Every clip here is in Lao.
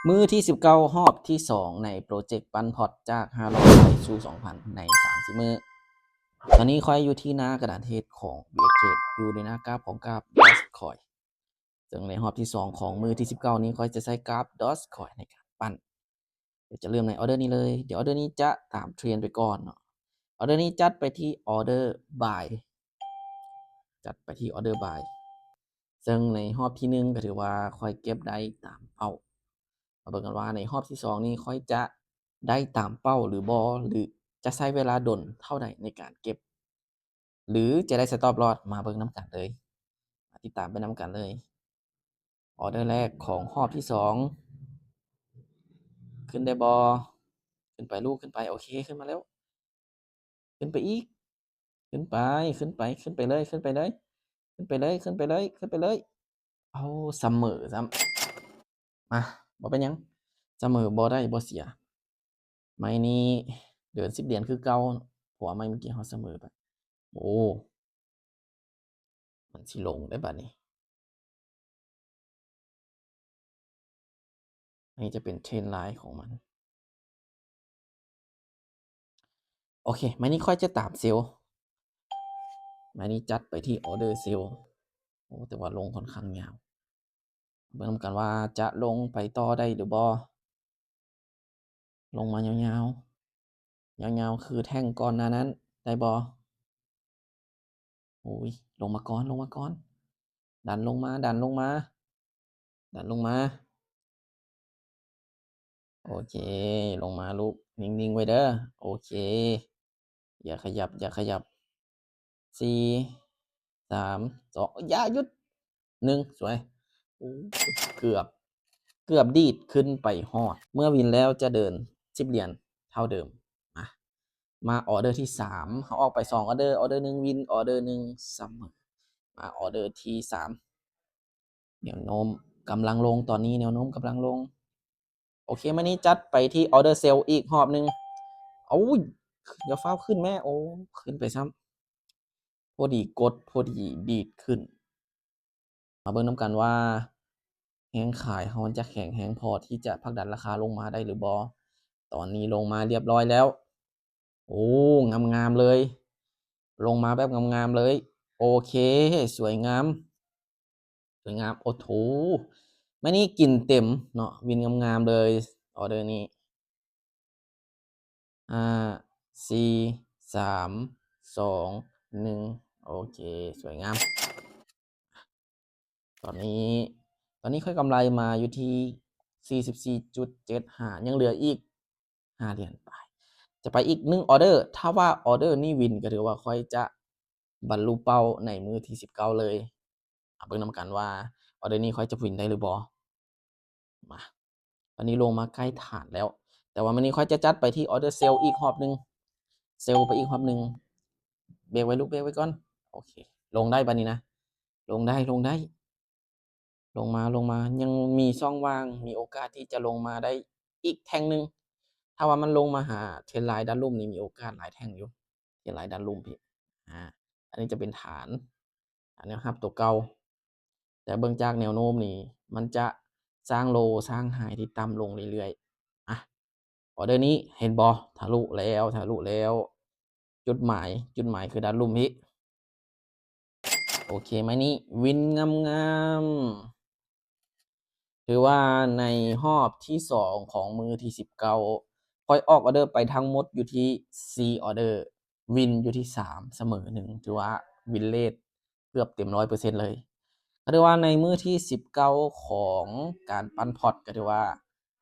ມື້ທີສິບເກົ້າ ຮອບທີສອງໃນໂປຣເຈັກປັ້ນພອດຈາກຫ້າຮ້ອຍໄປສູ່ສອງພັນໃນສາມສິບມື້. ຕອນນີ້ຂ້ອຍຢູ່ທີ່ໜ້າກະດານເທຣດຂອງ BX Trade ຢູ່ໃນໜ້າກຣາຟຂອງກຣາຟ Dogecoin ເຊິ່ງໃນຮອບທີສອງຂອງມື້ທີສິບເກົ້ານີ້ ຂ້ອຍຈະໃຊ້ກຣາຟ Dogecoin ໃນການປັ້ນ. ດຽວຈະເລີ່ມໃນອໍເດີນີ້ເລີຍ. ດຽວອໍເດີນີ້ຈະຕາມເທຣນໄປກ່ອນເນາະ. ອໍເດີນີ້ຈັດໄປທີ່ອໍເດີ buy ຈັດໄປທີ່ອໍເດີ buy ເຊິ່ງໃນຮອບທີໜຶ່ງກໍຖືວ່າຂ້ອຍເກັບໄດ້ຕາມເປົ້າ. ມາເບິ່ງກັນວ່າໃນຮອບທີສອງນີ້ຂ້ອຍຈະໄດ້ຕາມເປົ້າຫຼືບໍ່ ຫຼືຈະໃຊ້ເວລາດົນເທົ່າໃດໃນການເກັບ ຫຼືຈະໄດ້ stop loss ມາເບິ່ງນຳກັນເລີຍ. ມາຕິດຕາມໄປນຳກັນເລີຍ. ອໍເດີແລກຂອງຮອບທີສອງ ຂຶ້ນໄດ້ບໍ່? ຂຶ້ນໄປລູກ ຂຶ້ນໄປ. ໂອເຄ ຂຶ້ນມາແລ້ວ. ຂຶ້ນໄປອີກ ຂຶ້ນໄປ ຂຶ້ນໄປ ຂຶ້ນໄປເລີຍ ຂຶ້ນໄປເລີຍ ຂຶ້ນໄປເລີຍ ຂຶ້ນໄປເລີຍ ຂຶ້ນໄປເລີຍ. ເອົາ ສະເໝີຊ້ຳ. ມາ ບໍ່ເປັນຫຍັງ ສະເໝີບໍ່ໄດ້ບໍ່ເສຍ. ໄມ້ນີ້ເດີນສິບຫຼຽນຄືເກົ່າ ເພາະວ່າໄມ້ມື້ກີ້ເຮົາສະເໝີໄປ. ໂອ້ ມັນຊິລົງໄດ້ບາດນີ້. ອັນນີ້ຈະເປັນເທຣນໄລນ໌ຂອງມັນ. ໂອເຄ ໄມ້ນີ້ຂ້ອຍຈະຕາມເຊວ. ໄມ້ນີ້ຈັດໄປທີ່ອໍເດີເຊວ. ໂອ້ ແຕ່ວ່າລົງຂ້ອນຂ້າງຍາວ. ເບິ່ງນຳກັນວ່າຈະລົງໄປຕໍ່ໄດ້ຫຼືບໍ່? ລົງມາຍາວໆ ຍາວໆ ຄືແທ່ງກ່ອນໜ້ານັ້ນໄດ້ບໍ່? ໂອ້ຍ ລົງມາກ່ອນ ລົງມາກ່ອນ ດັນລົງມາ ດັນລົງມາ ດັນລົງມາ. ໂອເຄ ລົງມາລູກ ນິ່ງໆ ໄວ້ເດີ. ໂອເຄ ຢ່າຂະຫຍັບ ຢ່າຂະຫຍັບ. ສີ່ ສາມ ສອງ ຢ່າ ຢຸດ ໜຶ່ງ ສວຍ. ໂອ້ ເກືອບ ເກືອບດີດຂຶ້ນໄປຮອດ. ເມື່ອວິນແລ້ວຈະເດີນສິບຫຼຽນເທົ່າເດີມ. ມາ ມາອໍເດີທີສາມ ເຮົາອອກໄປສອງອໍເດີ ອໍເດີໜຶ່ງວິນ ອໍເດີໜຶ່ງສະເໝີ. ມາອໍເດີທີສາມ ແນວໂນ້ມກຳລັງລົງ ຕອນນີ້ແນວໂນ້ມກຳລັງລົງ. ໂອເຄ ມື້ນີ້ຈັດໄປທີ່ອໍເດີເຊວອີກຮອບໜຶ່ງ. ເອົາ ຢ່າຟ້າວຂຶ້ນແມ້. ໂອ້ ຂຶ້ນໄປຊ້ຳ. ພໍດີກົດ ພໍດີດີດຂຶ້ນ. ມາເບິ່ງນຳກັນວ່າແຮງຂາຍເຮົາມັນຈະແຂງແຮງພໍທີ່ຈະຜັກດັນລາຄາລົງມາໄດ້ຫຼືບໍ່. ຕອນນີ້ລົງມາລຽບຮ້ອຍແລ້ວ. ໂອ້ ງາມໆ ເລີຍ ລົງມາແບບງາມໆ ເລີຍ. ໂອເຄ ສວຍງາມ ສວຍງາມ. ໂອ້ໂຫ ມື້ນີ້ກິນເຕັມເນາະ ວິນງາມໆ ເລີຍ ອໍເດີນີ້. ຫ້າ ສີ່ ສາມ ສອງ ໜຶ່ງ ໂອເຄ ສວຍງາມ. ຕອນນີ້ ຕອນນີ້ຂ້ອຍກຳໄລມາຢູ່ທີ່ສີ່ສິບສີ່ຈຸດເຈັດຫ້າ ຍັງເຫຼືອອີກຫ້າຫຼຽນປາຍ. ຈະໄປອີກໜຶ່ງອໍເດີ ຖ້າວ່າອໍເດີນີ້ວິນ ກໍຖືວ່າຂ້ອຍຈະບັນລຸເປົ້າໃນມື້ທີສິບເກົ້າເລີຍ. ມາເບິ່ງນຳກັນວ່າອໍເດີນີ້ຂ້ອຍຈະວິນໄດ້ຫຼືບໍ່. ມາ ຕອນນີ້ລົງມາໃກ້ຖານແລ້ວ ແຕ່ວ່າມື້ນີ້ຂ້ອຍຈະຈັດໄປທີ່ອໍເດີເຊວອີກຮອບໜຶ່ງ. ເຊວໄປອີກຮອບໜຶ່ງ. ເບຣກໄວ້ລູກ ເບຣກໄວ້ກ່ອນ. ໂອເຄ ລົງໄດ້ບາດນີ້ນະ ລົງໄດ້ ລົງໄດ້. ລົງມາ ລົງມາ ຍັງມີຊ່ອງວ່າງ ມີໂອກາດທີ່ຈະລົງມາໄດ້ອີກແທ່ງໜຶ່ງ. ຖ້າວ່າມັນລົງມາຫາເທຣນໄລນ໌ດ້ານລຸ່ມນີ້ ມີໂອກາດຫຼາຍແທ່ງຢູ່ ເທຣນໄລນ໌ດ້ານລຸ່ມພີ້. ອາ ອັນນີ້ຈະເປັນຖານ ອາ ແນວຮັບຕົວເກົ່າ ແຕ່ເບິ່ງຈາກແນວໂນ້ມນີ້ ມັນຈະສ້າງໂລ ສ້າງໄຮທີ່ຕ່ຳລົງເລື້ອຍໆ. ອາ ອໍເດີນີ້ເຫັນບໍ່ ທະລຸແລ້ວ ທະລຸແລ້ວ. ຈຸດໝາຍ ຈຸດໝາຍຄືດ້ານລຸ່ມພີ້. ໂອເຄ ໄມ້ນີ້ວິນງາມໆ. ຖືວ່າໃນຮອບທີສອງຂອງມື້ທີສິບເກົ້າ ຂ້ອຍອອກອໍເດີໄປທັງໝົດຢູ່ທີ່ສີ່ອໍເດີ ວິນຢູ່ທີ່ສາມ ສະເໝີໜຶ່ງ ຖືວ່າວິນເຣດເກືອບເຕັມຮ້ອຍເປີເຊັນເລີຍ. ກໍຖືວ່າໃນມື້ທີສິບເກົ້າຂອງການປັ້ນພອດ ກໍຖືວ່າ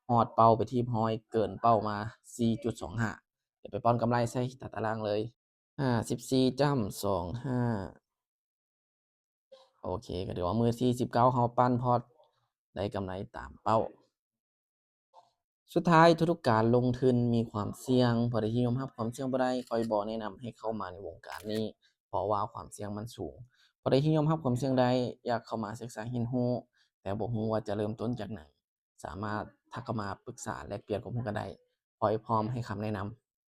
ຮອດເປົ້າໄປທີ່ຮ້ອຍ ເກີນເປົ້າມາສີ່ຈຸດສອງຫ້າ. ດຽວໄປປ້ອນກຳໄລໃສ່ຕາຕະລາງເລີຍ. ຫ້າສິບສີ່ຈ້ຳສອງຫ້າ ໂອເຄ ກໍຖືວ່າມື້ທີສິບເກົ້າເຮົາປັ້ນພອດໄດ້ກຳໄລຕາມເປົ້າ. ສຸດທ້າຍ ທຸກໆການລົງທຶນມີຄວາມສ່ຽງ. ຜູ້ໃດທີ່ຍອມຮັບຄວາມສ່ຽງບໍ່ໄດ້ ຂ້ອຍບໍ່ແນະນຳໃຫ້ເຂົ້າມາໃນວົງການນີ້ ເພາະວ່າຄວາມສ່ຽງມັນສູງ. ຜູ້ໃດທີ່ຍອມຮັບຄວາມສ່ຽງໄດ້ ຢາກເຂົ້າມາສຶກສາຮຽນຮູ້ ແຕ່ບໍ່ຮູ້ວ່າຈະເລີ່ມຕົ້ນຈາກໃດ ສາມາດທັກເຂົ້າມາປຶກສາແລກປ່ຽນຄວາມຮູ້ກັນໄດ້. ຂ້ອຍພ້ອມໃຫ້ຄຳແນະນຳ.